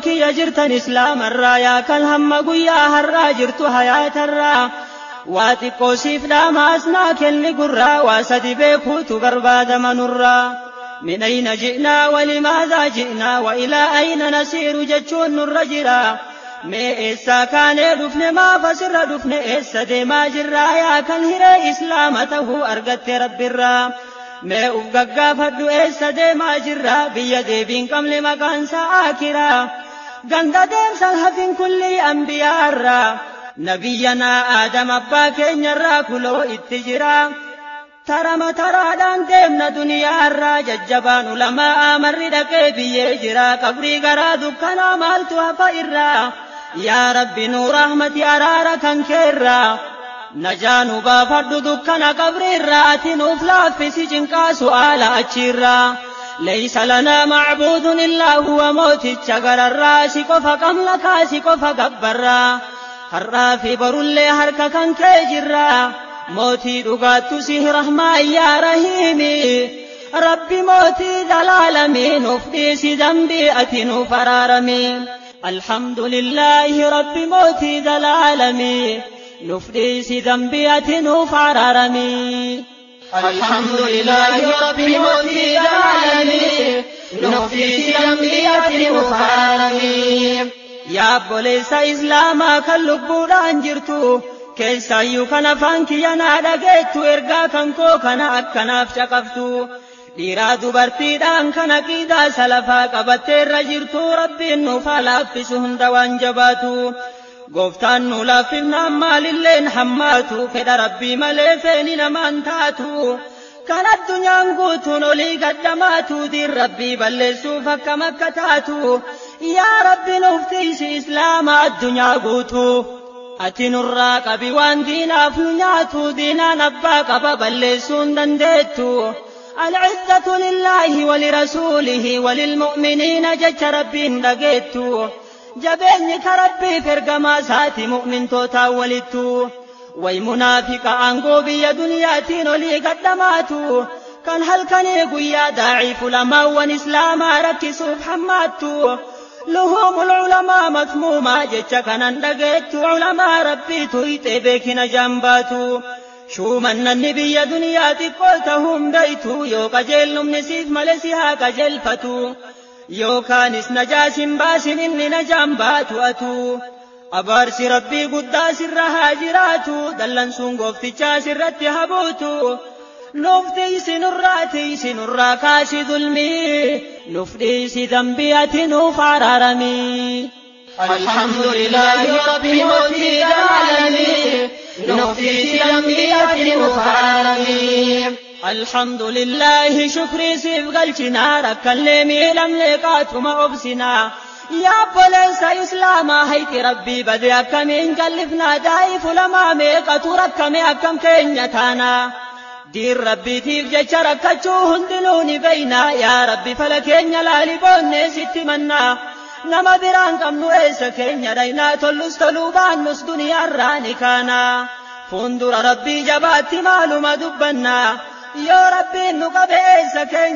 Kiyya jirtan islaamarraa yaa kan hamma guyyaa har'aa jirtu hayaatarraa waa xiqqoo siif dhaamaas naa kenni gurraa waa sadi beekuutu barbaadama nurraa min ayna ji'naa walimaadaa ji'naa wa ilaa ayna nasiiru jechuun nurra jira mee eessaa kaanee dhufne maaf asirra dhufne eessa deemaa jirraa yaa kan hiree islaama tahuu argatte rabbirraa mee uf gaggaafadhu eessa deemaa jirraa biyya deebiin qabne maqaansaa aakiraa ganda deemsan hafin kullii anbiyaarraa nabiyyanaa aadam abbaa keenyarraa kuloo itti jira tarama taraadhaan deemna duniyaarraa jajjabaan ulamaa amarri dhaqee biyyee jira qabrii garaa dukkanaa maaltu hafa irraa yaa rabbi nuu rahmati araara kan keerraa najaa nu baafadhu dukkana qabriirraa ati nuuf laaffisi cinqaa su'aala achiirraa ليس لنا معبود إلا هو موتي غررا si qofa qabna kaa si qofa gabbarraa har'aa fi borullee harka kan kee jirraa mootii dhugaattu si rahmaa yaa rahiimi rabbi mootii dalaalamii nuuf dhiisi dambii ati nuuf araarami alhamdulillaahi rabbi mootii dalaalamii nuuf dhiisi dambii ati nuuf araarami. الحمد لله رب موتي العالمين نفسي dambii ati nuuf araarami. Yaa obboleessa islaamaa kan lubbuudhaan jirtu keessaayyuu kan afaan kiyya naa dhageettu ergaa kan koo kana akkanaaf caqaftu dhiiraa dubartiidhaan kan aqiidaa salafaa qabattee irra jirtu rabbiin nuuf haa laaffisu hunda waan jabaatu gooftaan nu laaffifnaan maalilleen hammaatu fedha rabbii malee feeni namaan taatu kan addunyaan guutuun olii gaddamaatu diin rabbii balleessuuf akkam akka taatu yaa rabbi nuuf tiisi islaama addunyaa guutuu ati nurraa qabi waan diinaaf nu nyaatu diinaan abbaa qaba balleessuu hin dandeettu العزة لله ولرسوله وللمؤمنين جج ربي dhageettu jabeenyi ka rabbii ergamaa isaati mu'mintootaa walittu way munaafiqa aangoo biyya duniyaatiin olii gaddamaatu kan halkanii guyyaa daaciif ulamaawwan islaamaa rakkisuuf hammaattu luhuumul ulamaa masmuumaa jecha kanan dhageettu ulamaa rabbii tuyxee beekina jambaatu shuumannanni biyya duniyaa xiqqoo tahuun beeytu yoo qajeelnumni siif malee si haa qajeelfatu yookaanis najaasin baasin inni najaan baatu atu abaarsi rabbii guddaa sirra haa jiraatu dallansuun gooftichaa sirratti habuutu nuuf dhiisi nurraa tiisi nurraa kaasi zulmii nuuf dhiisi dambii ati nuuf araaramii. الحمد لله رب موتي العالمين نفسي dambii ati nuuf araaramii. الحمد لله شكري siif galchinaa rakkallee miidhamnee qaatuma obsinaa yaa obboleessa islaamaa hayti rabbii bade akkamiin jallifnaa daa'if ulamaa meeqatu rakkame akkam keenya taanaa diin rabbiitiif jecha rakkachuu hundinuu ni beeynaa yaa rabbi fala keenya laali boonnee sitti mannaa nama biraan qabnu eessa keenya dhaynaa tollus toluu baannus duniyaarraa ni kaanaa fuuldura rabbii jabaatti maaluma dubbannaa yoo rabbiin nu qabe eessa keenya.